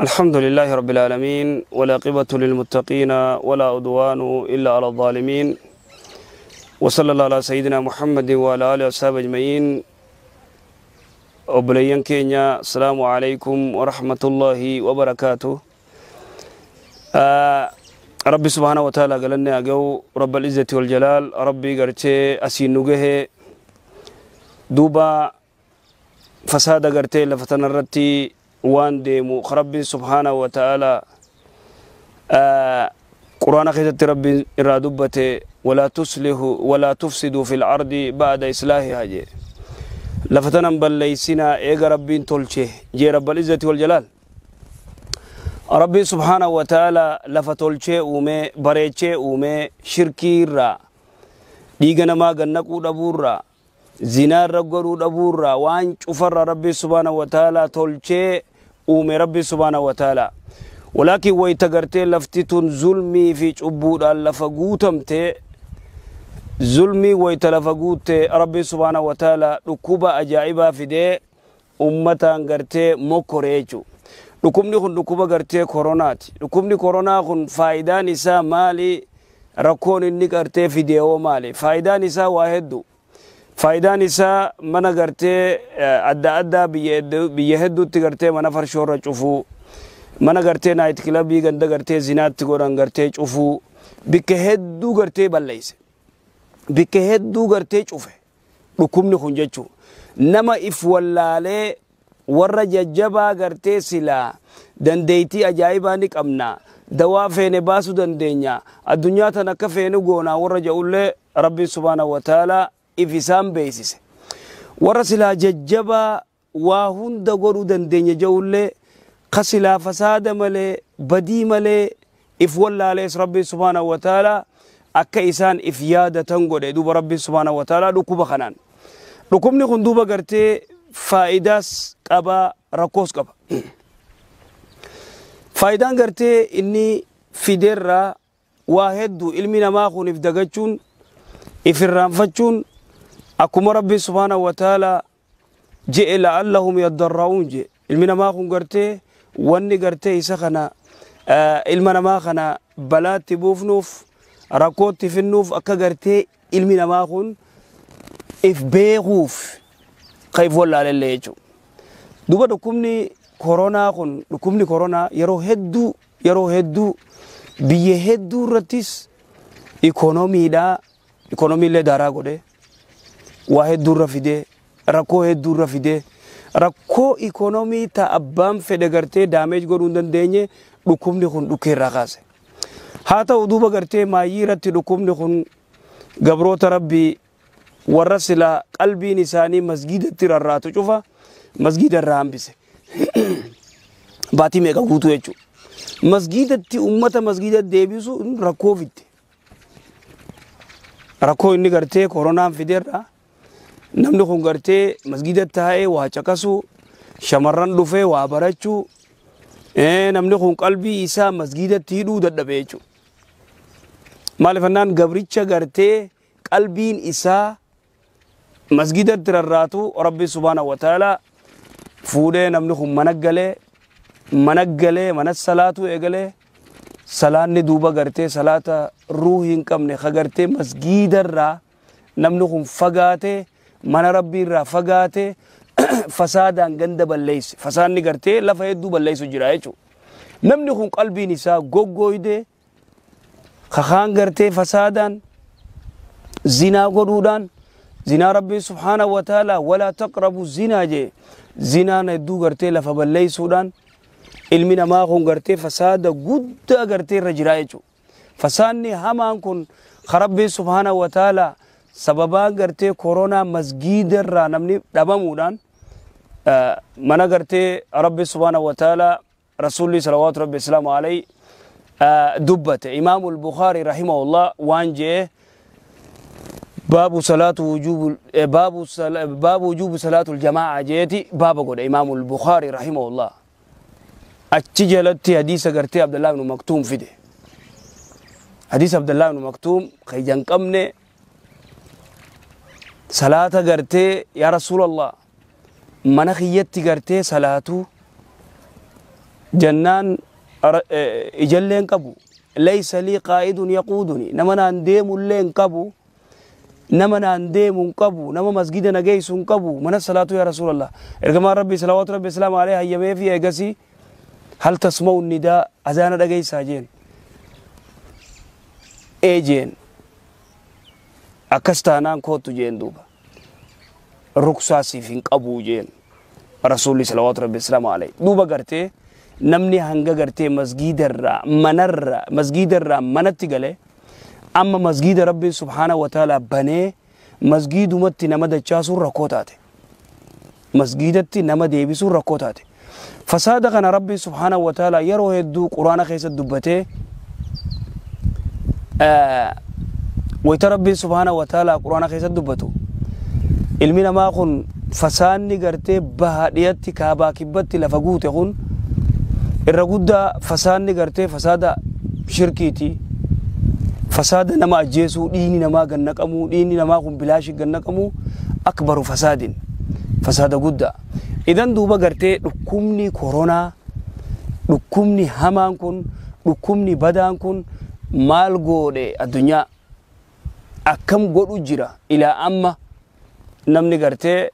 الحمد لله رب العالمين والعاقبة للمتقين ولا عدوان إلا على الظالمين وصلى الله على سيدنا محمد وعلى آله وصحبه أجمعين. Obboleeyyan keenya, السلام عليكم ورحمة الله وبركاته. Rabbi سبحانه وتعالى galanni haa ga'u, رب العزة والجلال, Rabbi gartee asiin nu gahe. Duuba fasaada gartee lafa tanarratti waan deemu Rabbiin سبحانه وتعالى quraana keessatti Rabbiin irraa dubbate, ولا تصلحوا ولا تفسدوا في الأرض بعد إصلاحها jee. Lafa tanan balleeysinaa eega Rabbiin tolche jee رب العزة والجلال. Rabbiin سبحانه وتعالى lafa tolchee uumee, bareechee uumee, shirkii irraa, dhiiga namaa gannaquu dhabuurraa, zinaa irra godhuu dhabuurraa, waan cufarraa Rabbiin سبحانه وتعالى tolchee uume Rabbiin سبحانه وتعالى. ولكن wayta gartee lafti tun zulmii fi cubbuudhaan lafa guutamte, zulmii wayta lafa guutte, Rabbiin سبحانه وتعالى dhukkuba ajaa'ibaa fidee ummataan gartee mokkoree jechuudha. Dhukkubni kun dhukkuba gartee koronaati. Dhukkubni koronaa kun faayidaan isaa maali? Rakkoon inni gartee fideewoo maali? Faayidaan isaa waa hedduu. Faayidaan isaa mana gartee adda addaa biyya hedduutti gartee mana farshoorra cufuu, mana gartee night club ganda gartee zinaatti godhan gartee cufuu, bikka hedduu gartee balleeyse. Bikka hedduu gartee cufe dhukkubni kun jechuu. Nama if wallaalee, warra jajjabaa gartee silaa dandeeytii ajaa'ibaa ni qabna, dawaa feene baasuu dandeenya, addunyaa tan akka feene goonaa warra jedhullee, Rabbiin سبحانه وتعالى if isaan beeksise. Warra silaa jajjabaa waa hunda godhuu dandeenya jedhullee, ka silaa fasaada malee, badii malee if wallaalees, Rabbiin سبحانه وتعالى akka isaan if yaadatan godhe. Duuba Rabbiin سبحانه وتعالى dhukkuba kanaan. Dhukkubni kun duuba gartee faayidaas qaba, rakkoos qaba. Faayidaan gartee inni fideerraa waa hedduu. Ilmi namaa kun if dagachuun, if irraanfachuun, akkuma Rabbiin سبحانه وتعالى je'e, لعلهم يضرعون je'e. Ilmi namaa kun gartee wanni gartee isa kana, ilma namaa kana balaatti buufnuuf, rakkootti finnuuf, akka gartee ilmi namaa kun if beekuuf, ka if wallaalellee jechuudha. Duuba dhukkubni koronaa kun, dhukkubni koronaa yeroo hedduu biyya hedduu irrattis ikoonomiidhaa, ikoonomiillee daaraa godhee, waa hedduu irra fidee, rakkoo hedduu irra fidee, rakkoo ikoonomii ta abbaan fedhe gartee damage godhuu hin dandeenye dhukkubni kun dhukkee irraa kaase. Haa ta'u, duuba gartee maayyii irratti dhukkubni kun gabroota Rabbii warra silaa qalbiin isaanii masgiidatti rarraatu cufa masgiida irraa hambise. Baatii meeqa guutuu jechuudha. Masgiidatti ummata masgiida deebisu rakkoo fidde. Rakkoo inni gartee koronaan fideerra namni kun gartee masgiida taa'ee waa caqasuu, shamarran dhufee waa barachuu, namni kun qalbii isaa masgiidatti hidhuu dadhabe jechuudha. Maaliif jennaan, gabricha gartee qalbiin isaa masgiidatti rarraatu Rabbi سبحانه وتعالى fuudhee, namni kun mana galee mana salaatuu eegalee, salaanni duuba gartee salaata ruuhii hin qabne, ka gartee masgiidarraa namni kun fagaatee, mana Rabbii irraa fagaatee, fasaadaan ganda balleeyse. Fasaadni gartee lafa hedduu balleessu jira jechuudha. Namni kun qalbiin isaa goggooydee, kakaan gartee fasaadaan zinaa godhuudhaan, zinaa Rabbiin سبحانه وتعالى ولا تقربوا الزنا jee, zinaan hedduu gartee lafa balleessuudhaan ilmi namaa kun gartee fasaada guddaa gartee irra jira jechuudha. Fasaadni hamaan kun Rabbiin سبحانه وتعالى sababaan gartee koronaa masgiida irraa namni dhabamuudhaan, mana gartee Rabbi سبحانه وتعالى, Rasuulli صلوات ربي وسلامه عليه dubbate. Imaamul Bukhaari رحمه الله waan jee, باب صلاة وجوب باب وجوب صلاة الجماعة jeeti baaba godhe Imaamul Bukhaari رحمه الله. Achi jalatti hadiisa gartee Abdullah ibn Maktuum fide. Hadiisa Abdullah ibn Maktuum kan ija hin qabne, salaata gartee, "Yaa Rasuulallah, mana kiyyatti gartee salaatuu Jennaan ijalleen qabu. Laysa lii qaa'idun yaquuduni. Nama naan deemullee hin qabu. Nama naan deemu hin qabu. Nama masgida na geessu hin qabu. Mana salaatu yaa Rasuulallah. Ergamaan Rabbii salawaatu Rabbi islaamu alayhi hayyamee fi eegasii hal tasma'u nidaa azaana dhageessaa jeen. Ee jeen. Akkas taanaan kootu jeen duuba. Ruksaa siif hin qabu jeen. Rasuulli salawaatu Rabbi islaamu alayhi. Duuba gartee namni hanga gartee masgiidarraa manarraa masgiidarraa manatti galee amma masgiida Rabbiin subhaana wa ta'ala banee masgiidumatti nama dachaasuun rakkoo taate. Masgiidatti nama deebisuun rakkoo taate. Fasaada kana Rabbiin subhaana wa ta'ala yeroo hedduu quraana keessatti dubbatee wayita Rabbiin subhaana wa ta'ala quraana keessatti dubbatu ilmi namaa kun fasaanni gartee baha dhiyatti kaabaa kibbatti lafa guute kun irra guddaa fasaanni gartee fasaada shirkiiti. Fasaada nama ajjeesuu, dhiigni namaa gannaqamuu, dhiigni namaa kun bilaashi gannaqamuu akbaru fasaadin fasaada guddaa. Idan duuba gartee dhukkubni koronaa, dhukkubni hamaan kun, dhukkubni badaan kun maal godhe addunyaa akkam godhu jira ilaa amma namni gartee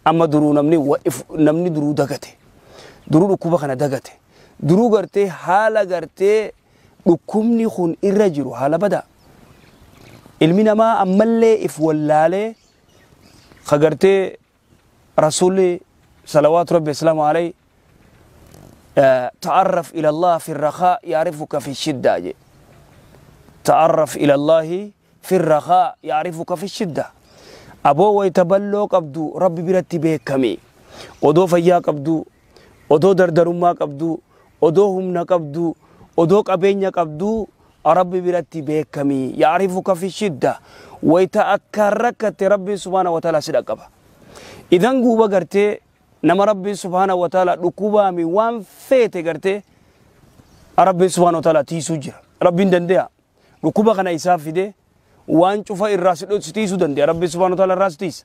amma duruu namni duruu dagate. Duruu dhukkuba kana dagate. Duruu gartee haala gartee dhukkubni kun irra jiru haala badaa. Ilmi namaa ammallee if wallaalee ka gartee Rasuulli salawaatu Rabbi islaamu alayhi ta'arraf ila Allah fi rakhaa yaarifuka fi shiddaa jedhe. Ta'arraf ila Allahi fi rakhaa yaarifuka fi shiddaa. Aboo wayita balloo qabdu Rabbi biratti beekame. Odoo fayyaa qabdu, odoo dardarummaa qabdu, odoo humna qabdu, odoo qabeenya qabdu Rabbi biratti beekami. Yaarifuka fi shidda. Wayita akka rakkatte Rabbiin subhaana wa ta'ala si dhaqqaba. Idan guuba gartee nama Rabbiin subhaana wa ta'ala dhukkubaami waan feete gartee Rabbiin subhaana wa ta'ala tiisuu jira. Rabbiin dande'a. Dhukkuba kana isaa fide waan cufa irraa si tiisuu dande'a. Rabbiin subhaana wa ta'ala irraa si tiisa.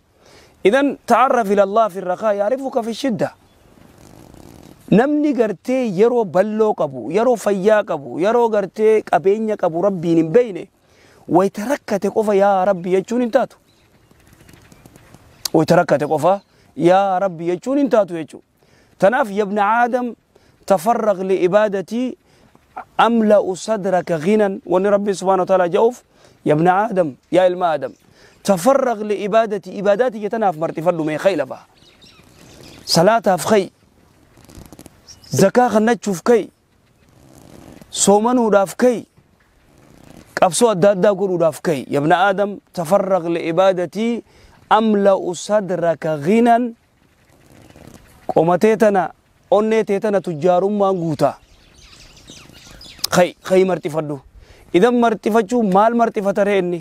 Idan ta'arraf ila Allah fi rakhaa yaarifuka fi shidda. Namni gartee yeroo balloo qabu, yeroo fayyaa qabu, yeroo gartee qabeenya qabu Rabbiin hin beekne wayita rakkate qofa yaa Rabbi jechuun hin taatu. Wayita rakkate qofa yaa Rabbi jechuun hin taatu jechuudha. Tanaaf yabna Aadam tafarraq li'ibaadatii amla'u sadraka ghinan wanni Rabbi subhaanahu wa ta'ala ja'uuf yabna Aadam yaa ilma Aadam tafarraq li'ibaadatii ibaadaatii jetanaaf marxifadhu mee khayi lafaa. Salaataaf khayi. Zakaa kennachuuf ka'i, soomanuudhaaf ka'i, qabsoo adda addaa godhuudhaaf ka'i. Yabna Aadam tafarraq li'ibaadatii amla'u sadraka ghinan qomatee tana onnee tee tana tujjaarummaan guutaa. Ka'i, ka'i marxifadhu. Idan marxifachuu maal marxifata ree inni?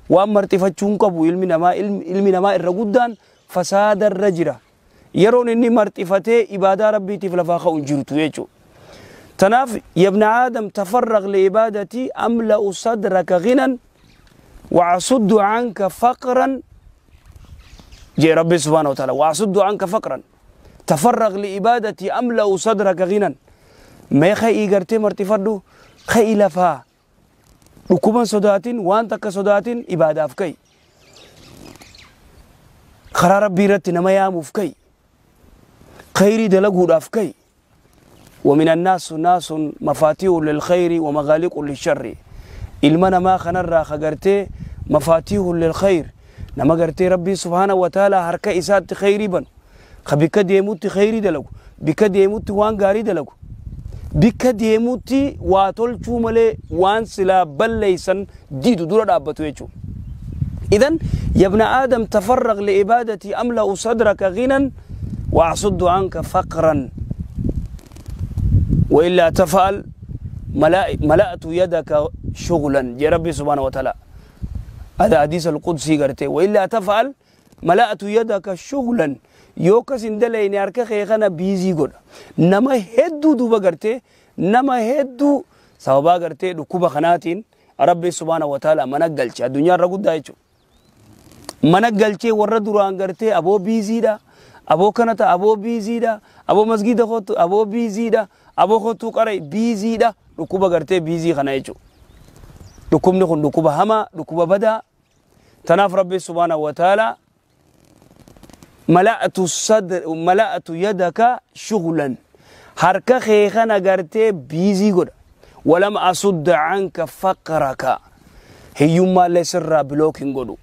Waan marxifachuu hin qabu ilmi namaa ilmi namaa irra guddaan fasaadarra jira. Yeroon inni marxifatee ibaadaa Rabbiitiif lafaa ka'u hin jirtu jechuudha. Tanaaf yabna Aadam tafarraq li'ibaadatii amla'u sadraka ghinan wa'asuddu anka faqran jee Rabbi subhaanahu wa ta'ala wa'asuddu anka faqran tafarraq li'ibaadatii amla'u sadraka ghinan mee ka'ii gartee marxifadhu ka'ii lafaa dhukkuban sodaatin waan takka sodaatin ibaadaaf ka'i. Karaa Rabbii irratti nama yaamuuf ka'i. خيري دلقوا كي. ومن الناس ناس مفاتيح للخير ومغاليق للشر. المنا ما خنرا خغرتي مفاتيح للخير نما غرتي ربي سبحانه وتعالى حركة إسات خيري بن خبك ديموت خيري دلقو بك ديموت وان غاري دلقو بك ديموت واتول چومله وان سلا بليسن ديدو دورا دابتو يچو. إذن يا ابن آدم تفرغ لعبادتي أملأ صدرك غنى وأصد عنك فقرا وإلا تفعل ملأت يدك شغلا يا ربي سبحانه وتعالى. هذا حديث القدسي قرته وإلا تفعل ملأت يدك شغلا يوكس اندلين يارك خيخنا بيزي قد نما هدو دوبا قرته نما هدو سببا قرته ركوبا خناتين ربي سبحانه وتعالى منقلش الدنيا رقود دايچو منقلش ورد قرته أبو بيزي دا أبو كنتا أبو بيزي دا أبو مسجد خوت أبو بيزي دا Aboo kottuu qarai biiziidha. Dhukkuba gartee biizii kana jechuudha. Dhukkubni kun dhukkuba hamaa, dhukkuba badaa. Tanaaf Rabbi subhaanahu wa ta'ala mala'atu sadr mala'atu yadaka shughlan, harka kee kana gartee biizii godha. Walam asudda anka faqraka, hiyyummaallee sirraa block hin godhu.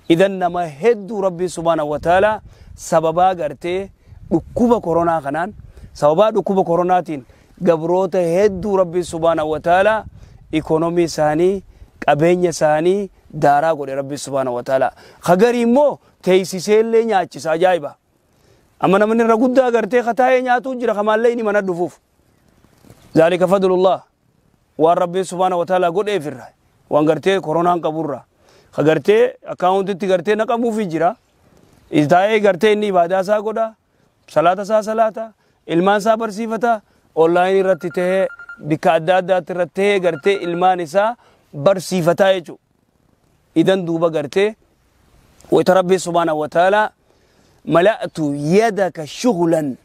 Idan nama hedduu Rabbi subhaanahu wa ta'ala sababaa gartee dhukkuba koronaa kanaan, sababaa dhukkuba koronaatiin gabroota hedduu Rabbi subhaanahu wa ta'ala ikonomii isaanii, qabeenya isaanii daaraa godhe Rabbi subhaanahu wa ta'ala. Kagarii immoo teessiseellee nyaachisa, ajaa'iba. Amma namni irra guddaa gartee kataa'ee nyaatu jira, kamaallee inni mana dhufuuf. Zaalika fadlullah, waan Rabbi subhaanahu wa ta'ala godheef irra, waan gartee koronaan qaburra. Ka gartee akkaawuntitti gartee naqamuufi jira. Taa'ee gartee inni ibaadaa isaa godha, salaata isaa salaata, ilmaan isaa barsiifata, onlaayinii irratti tahee, bikka adda addaatti irratti tahee gartee ilmaan isaa barsiifataa jechuudha. Idan duuba gartee wayita Rabbi subhaanahu wa ta'ala mala'atu yadaka shughlan,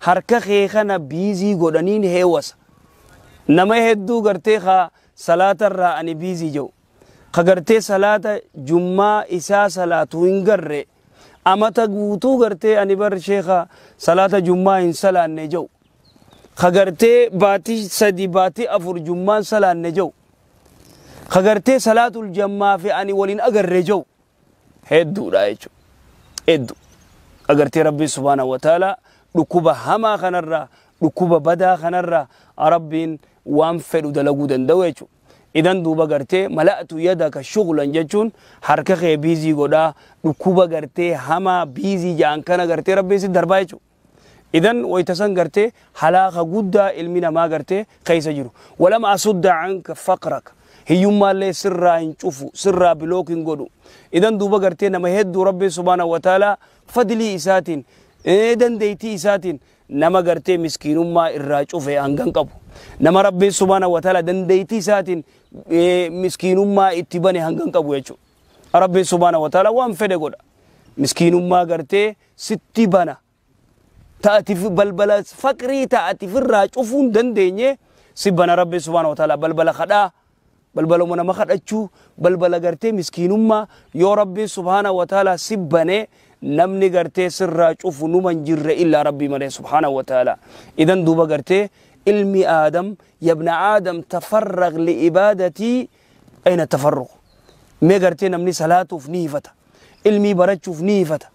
harka kee kana biizii godhaniin heewasa. Nama hedduu gartee ka salaata irraa ani biizii jedhu, ka gartee salaata jummaa isaa salaatu hin garre, amata guutuu gartee ani bar sheeka salaata jummaa hin salaanne jedhu, ka gartee baatii 3 baatii 4 jummaan salaanne jedhu, ka gartee salaatul jammaa fi ani waliin agarre jedhu hedduudha jechuudha. Hedduu agartee Rabbi subhaanahu wa ta'ala dhukkuba hamaa kanarraa, dhukkuba badaa kanarraa Rabbiin waan fedhu dalaguu danda'u jechuudha. Idan duuba gartee mala'atu yadaka shughlan jechuun harka kee biizii godhaa, dhukkuba gartee hamaa biizii ja'an kana gartee Rabbiin si darbaa jechuudha. Idan wayita san gartee halaaka guddaa ilmi namaa gartee keessa jiru. Walama asudda anka faqraka, hiyyummaallee sirraa hin cufu, sirraa block hin godhu. Idan duuba gartee nama hedduu Rabbiin subhaanahu wa ta'ala fadlii isaatiin, dandeettii isaatiin nama gartee miskiinummaa irraa cufe hangan qabu. Nama Rabbiin subhaanahu wa ta'ala dandeettii isaatiin miskiinummaa itti bane hangan qabu jechuudha. Rabbiin subhaanahu wa ta'ala waan fedhe godha. Miskiinummaa gartee sitti bana. Ta'ati balbala faqrii ta'ati firraa cufuu hin dandeenye si bana Rabbiin subhaanahu wa ta'ala. Balbala kadhaa, balbaluma nama kadhachuu, balbala gartee miskiinummaa yoo Rabbiin subhaanahu wa ta'ala si bane namni gartee sirraa cufu numa hin jirre illaa Rabbii malee subhaanahu wa ta'ala. Idan duuba gartee ilmi Aadam, yabna Aadam tafarraq li'ibaadatii, ayna tafarruq? Mee gartee namni salaatuuf ni hifata, ilmii barachuuf ni hifata.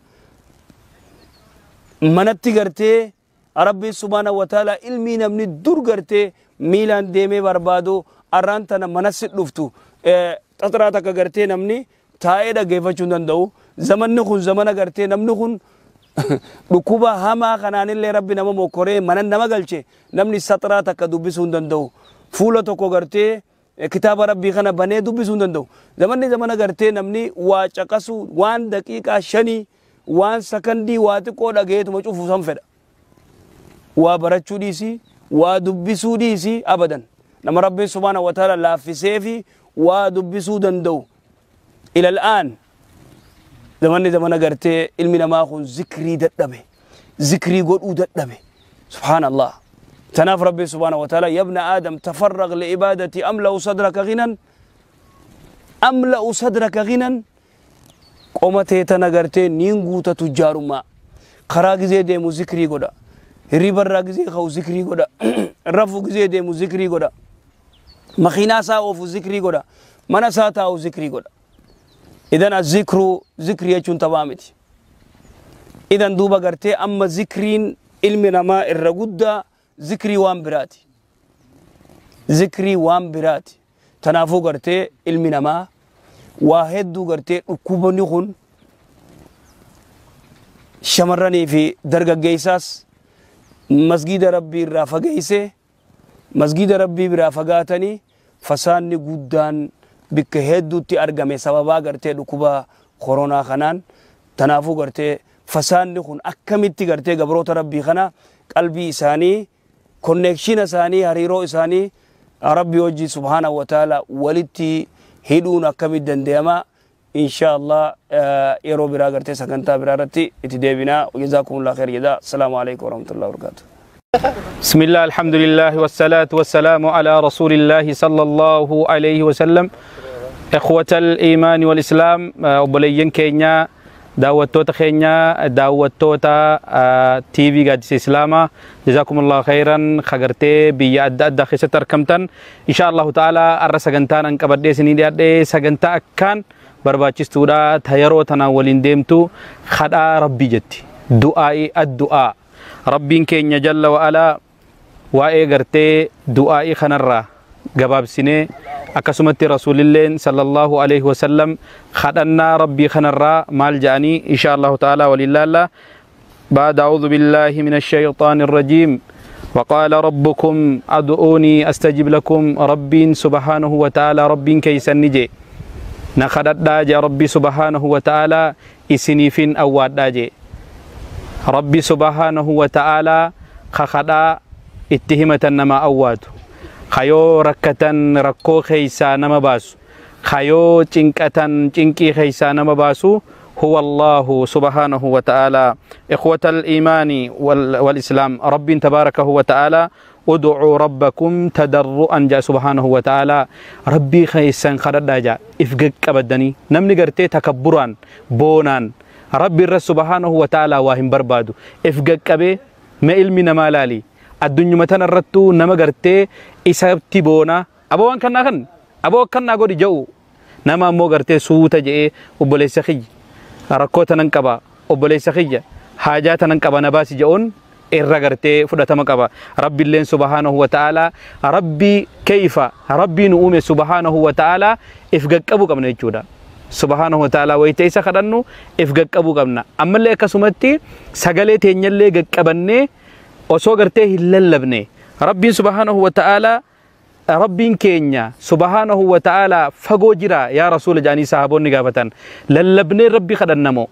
Manatti gartee Rabbiin subhaanahu wa ta'ala ilmii namni dur gartee miilaan deemee barbaadu arraan tana mana si dhuftu xaxiraa takka gartee namni taa'ee dhaggeeffachuu hin danda'u. Zamanni kun zamana gartee namni kun dhukkuba hamaa kanaanillee Rabbi nama mokkoree mana nama galche, namni saxiraa takka dubbisuu hin danda'u. Fuula tokko gartee kitaaba Rabbii kana banee dubbisuu hin danda'u. Zamanni zamana gartee namni waa caqasu, waan daqiiqaa 5, waan sakandii waa xiqqoo dhageetuma cufuu san fedha. Waa barachuu dhiisi, waa dubbisuu dhiisi, abadan. Nama Rabbiin subhaanahu wa ta'ala laaffisee fi waa dubbisuu danda'u. Ilal aan zamanni zamana gartee ilmi namaa kun zikrii dadhabe, zikrii godhuu dadhabe. Subhaanallah. Tanaaf Rabbiin subhaanahu wa ta'ala yabna Aadam tafarraq li'ibaadati amla'u sadraka ghinan, amla'u sadraka ghinan, qoma tee tana gartee niin guuta tujjaarummaa. Karaa gizee deemu zikrii godha. Hirriba irraa gizee ka'u zikrii godha. Rafu gizee deemu zikrii godha. Makiinaa isaa oofu zikrii godha. Mana isaa taa'u zikrii godha. Idan azzikru, zikrii jechuun taphaa miti. Idan duuba gartee amma zikriin ilmi namaa irra guddaa zikrii waan biraati. Zikrii waan biraati. Tanaafuu gartee ilmi namaa waa hedduu gartee dhukkubni kun shamarranii fi dargaggeessaas masgiida Rabbii irraa fageessee, masgiida Rabbii biraa fagaatanii fasaanni guddaan bikka hedduutti argame sababaa gartee dhukkuba koronaa kanaan. Tanaafuu gartee fasaanni kun akkamitti gartee gabroota Rabbii kana qalbii isaanii, connection isaanii, hariiroo isaanii Rabbii wajji subhaanahu wa ta'ala walitti hidhuun akkamitti danda'ama? Insha Allah yeroo biraa gartee sagantaa biraa irratti itti deebinaa. Jazaakumullah khair jedha. Assalaamu alaikum warahmatullahi wabarakatuh. بسم الله الحمد لله والصلاة والسلام على رسول الله صلى الله عليه وسلم. إخوة الإيمان والإسلام، obboleeyyan keenya, daawwattoota keenya, daawwattoota TV Gaaddisa Islaamaa, جزاكم الله خيرا. Kagartee biyya adda addaa keessatti argamtan, إن شاء الله تعالى arra sagantaan an qabadhee isinii dhiyaadhee sagantaa akkaan barbaachistuudha, ta yeroo tanaan waliin deemtu, kadhaa rabbii jetti, du'aa'ii, addu'aa. Rabbiin keenya جل وعلا waa'ee gartee du'aa'ii kanarraa gabaabsinee, akkasumatti rasuulilleen صلى الله عليه وسلم kadhannaa rabbii kanarraa maal jedhanii, إن شاء الله تعالى waliin laalla. بعد أعوذ بالله من الشيطان الرجيم. وقال ربكم ادعوني أستجب لكم. ربين سبحانه وتعالى, ربين كيسن ni je, na kadhadhaa je. Rabbi سبحانه وتعالى isiniifin awwaadhaa je. Rabbi سبحانه وتعالى kakadhaa itti himatan nama awwaatu, kayoo rakkatan rakkoo keeysaa nama baasu, kayoo cinqatan cinqii keeysaa nama baasu, هو الله سبحانه وتعالى. إخوة الإيمان والإسلام، رب تبارك وتعالى ادعوا ربكم تضرعا جاء سبحانه وتعالى. ربي خيسان خددا جاء إفقك أبدني نمني قرتي تكبران بونان ربي الرس سبحانه وتعالى واهم بربادو إفقك أبي ما علمي نما لالي الدنيا متن الرتو نما قرتي إسابتي بونا أبو وان كنا خن أبو كنا قولي جو نما مو قرتي سوتا جئ وبوليس خي rakkoo tanan qaba, obboleessa kiyya, haajaa tanan qaba, na baasi je'uun irra gartee fudhatama qaba. Rabbiilleen سبحانه وتعالى, rabbii kayfa rabbii nu uume سبحانه وتعالى if gaqqabuu qabna jechuudha. سبحانه وتعالى wayita isa kadhannu if gaqqabuu qabna. Ammallee akkasumatti sagalee teenyallee gaqqabannee osoo gartee hin lallabne, rabbiin سبحانه وتعالى, rabbiin keenya سبحانه وتعالى fagoo jira yaa rasuula jedhanii sahaboonni gaafatan. Lallabnee rabbi kadhannamoo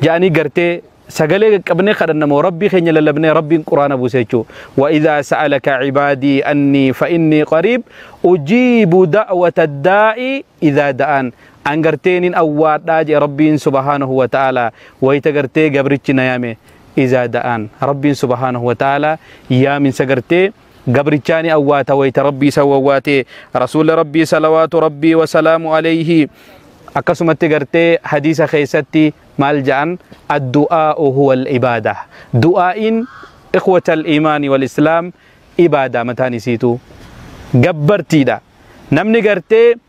jedhanii, gartee sagalee qaqqabnee kadhannamoo rabbii keenya lallabnee? Rabbiin quraana buuse jechuu. وإذا سألك عبادي عني فإني قريب أجيب دعوة الداع إذا دعان. An garteenin awwaadhaa jee rabbiin سبحانه وتعالى wayita gartee gabrichi na yaame. إذا دعان, rabbiin سبحانه وتعالى yaaminsa gartee gabrichaani awwaata wayita rabbii isa wawwaate. Rasuula rabbii صلوات ربي وسلامه عليه akkasumatti gartee hadiisa keessatti maal ja'an? الدعاء هو العبادة. Du'aa'iin, إخوة الإيمان والإسلام, ibaadaa mataan isiitu gabbartiidha. Namni gartee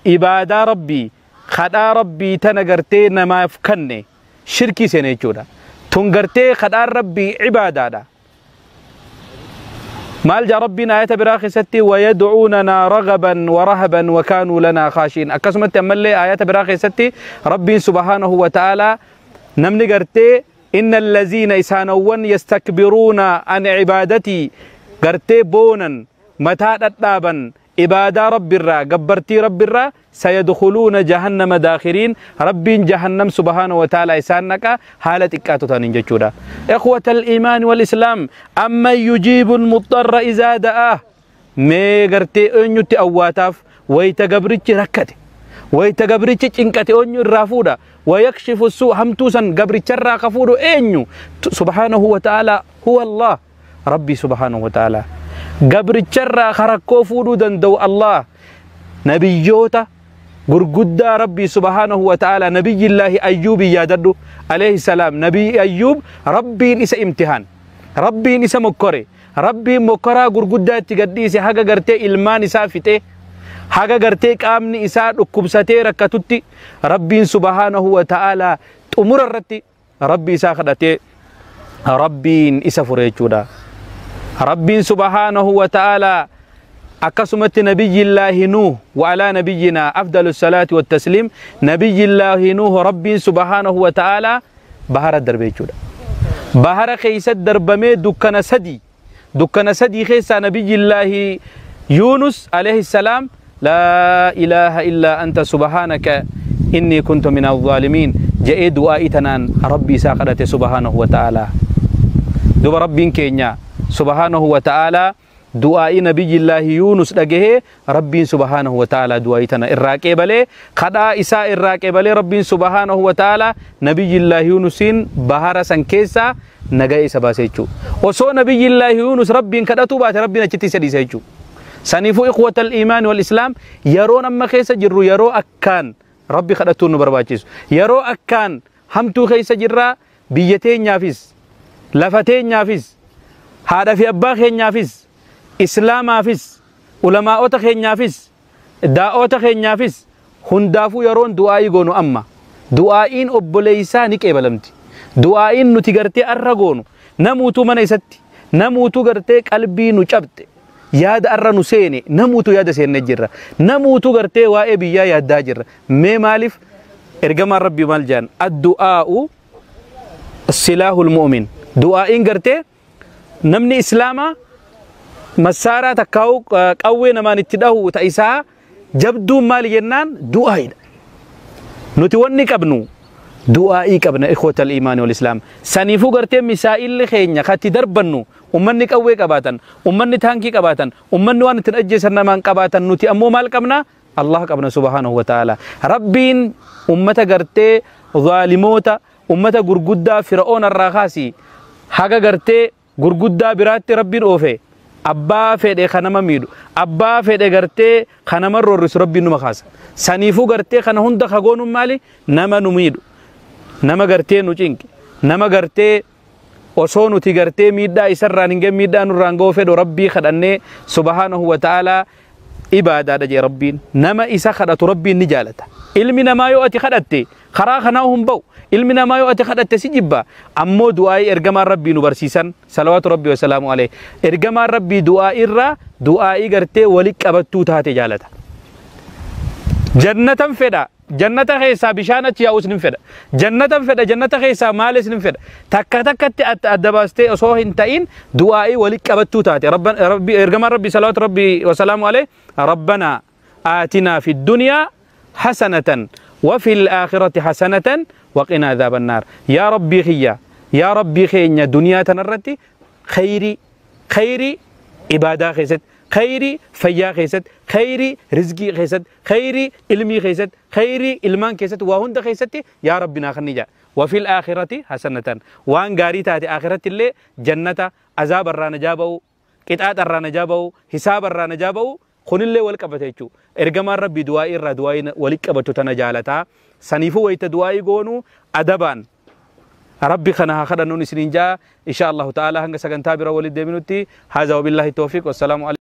ibaadaa rabbii, kadhaa rabbii tana gartee namaaf kanne shirkii seene jechuudha. Tun gartee kadhaan rabbii ibaadaadha. Maal jaa rabbiin ayata biraa keessatti? ويدعوننا رغبا ورهبا وكانوا لنا خاشعين. Akkasumatti ammallee ayata biraa keessatti rabbiin سبحانه وتعالى namni gartee إن الذين isaanowwan يستكبرون عن عبادتي, gartee boonan, mataa dhadhaaban ibaadaa rabbiirraa, gabbartii rabbiirraa, سيدخلون جهنم داخرين. Rabbiin jahannam سبحانه وتعالى isaan naqa haala xiqqaatu ta'aniin jechuudha. إخوة الإيمان والإسلام، أمن يجيب المضطر إذا دعاه. Mee gartee eenyutti awwaataaf wayita gabrichi rakkate, wayita gabrichi cinqate, eenyu irraa fuudha? ويكشف السوء, hamtuu san gabricharraa ka fuudhu eenyu? سبحانه وتعالى هو الله. Rabbii سبحانه وتعالى gabricharraa ka rakkoo fuudhuu danda'u Allah. Nabiyyoota gurguddaa rabbii سبحانه وتعالى, nabiyyillaahi Ayyuubi yaadadhu عليه السلام. Nabii Ayyuub rabbiin isa imtihaan, rabbiin isa mokkore, rabbiin mokkoraa gurguddaa itti gadhiise, haga gartee ilmaan isaa fixe, haga gartee qaamni isaa dhukkubsatee rakkatutti. Rabbiin سبحانه وتعالى xumura irratti rabbi isaa kadhatee rabbiin isa fure jechuudha. Rabbiin سبحانه وتعالى akkasumatti nabiyyillaahi Nuuh وعلى نبينا أفضل الصلاة والتسليم, nabiyyillaahi Nuuh rabbiin سبحانه وتعالى bahara darbe jechuudha. Bahara keessa darbamee dukkana sadi, dukkana sadii keessaa nabiyyillaahi Yuunus عليه السلام لا إله إلا أنت سبحانك إني كنت من الظالمين je'ee du'aa'ii tanaan rabbii isaa kadhate سبحانه وتعالى. Duba rabbiin keenya سبحانه وتعالى Du'aa'ii Nabiyyillaahi Yuunus dhagahee Rabbiin subhaanahu wa ta'aalaa du'aa'ii tana irraa qeebalee, kadhaa isaa irraa qeebalee, Rabbiin subhaanahu wa ta'aalaa Nabiyyillaahi Yuunusiin bahara san keessaa nagaya isa baase jechuudha. Osoo Nabiyyillaahi Yuunus Rabbiin kadhatuu baate, Rabbiin achitti isa dhiisa jechuudha. Saniifuu, ikhwatal iimaan wal islaam, yeroon amma keessa jirru yeroo akkaan Rabbi kadhatuun nu barbaachisu. Yeroo akkaan hamtuu keessa jirraa, biyya teenyaafis, lafa teenyaafis, haadha fi abbaa keenyaafis, islaamaafis, ulamaa'ota keenyaafis, daa'oota keenyaafis, hundaafuu yeroon du'aa'ii goonu amma. Du'aa'iin obboleessaa ni qeebalamti. Du'aa'iin nuti gartee arra goonu, namuutuu mana isatti, namuutuu gartee qalbii nu cabxe, yaada arra nu seene, namuutuu yaada seenne jirra. Namuutuu gartee waa'ee biyyaa yaaddaa jirra. Mee maaliif ergamaan Rabbii maal jedhan? Addu'aa'u silaahul mu'min. Du'aa'iin gartee namni islaamaa massaaraa takkaa'u qawwee namaan itti dhahu ta isaa jabduun maali jennaan du'aa'iidha. Nuti wanni qabnu du'aa'ii qabna, ikhwatal iimaani wal islaam. Saniifuu gartee misaa'illi keenya katti darbannu, ummanni qawwee qabaatan, ummanni taankii qabaatan, ummanni waan ittiin ajjeesan namaan qabaatan, nuti ammoo maal qabna? Allah qabna subhaanahu wa ta'ala. Rabbiin ummata gartee zaalimoota, ummata gurguddaa Fir'oon irraa kaasii haga gartee gurguddaa biraatti Rabbiin oofe, abbaa fedhe kan nama miidhu, abbaa fedhe gartee kan nama roorrisu, Rabbiin numa kaasa. Saniifuu gartee kana hunda kagoonuun maali? Nama nu miidhu, nama gartee nu cinqe, nama gartee osoo nuti gartee miidhaa isarraan hin gahin miidhaa nurraan ga'uu fedhu, Rabbii kadhannee subhaanahu wa ta'aalaa ibaadaadha jee. Rabbiin nama isa kadhatu Rabbiin ni jaalata. Ilmi namaa yoo ati kadhatte karaa kanaa hin ba'u. Ilmi namaa yoo ati kadhatte si jibba. Ammoo du'aa'ii ergamaan Rabbii nu barsiisan, salawaatu Rabbii wasalaamu alayhi, ergamaan Rabbii du'aa'ii irraa du'aa'ii gartee wali qabattuu taate jaalata. Jannatan fedha, jannata keessaa bishaan achi yaa'us nin fedha, jannatan fedha, jannata keessaa maalis nin fedha, takka takkatti adda baastee osoo hin ta'in du'aa'ii wali qabattuu taate. Rabbi, ergamaan Rabbii salawaatu Rabbii wasalaamu alayhi, rabbanaa aatinaa fi dunyaa hasanatan وفي الآخرة حسنة وقنا عذاب النار. يا ربي خيا، يا ربي خينيا، دنيا تنرتي خيري، خيري عبادة خيست، خيري فيا خيست، خيري رزقي خيست، خيري علمي خيست، خيري إلمان خيست، وهند خيست يا ربي ناخنيجا. وفي الآخرة حسنة، وان غاري تاتي آخرة اللي جنة، عذاب الرانا جابو، قطعة الرانا جابو، حساب الرانا جابو، kunillee wal qabate jechuudha. Ergamaan Rabbii du'aa'ii irraa du'aa'ii walitti qabatu tana jaalataa. Saniifuu wayita du'aa'ii goonu adabaan Rabbi kana haa kadhannuun isiniin jaa. Insha Allahu ta'ala hanga sagantaa bira walitti deebinutti, haza wabillahi tawfiq, wassalaamu.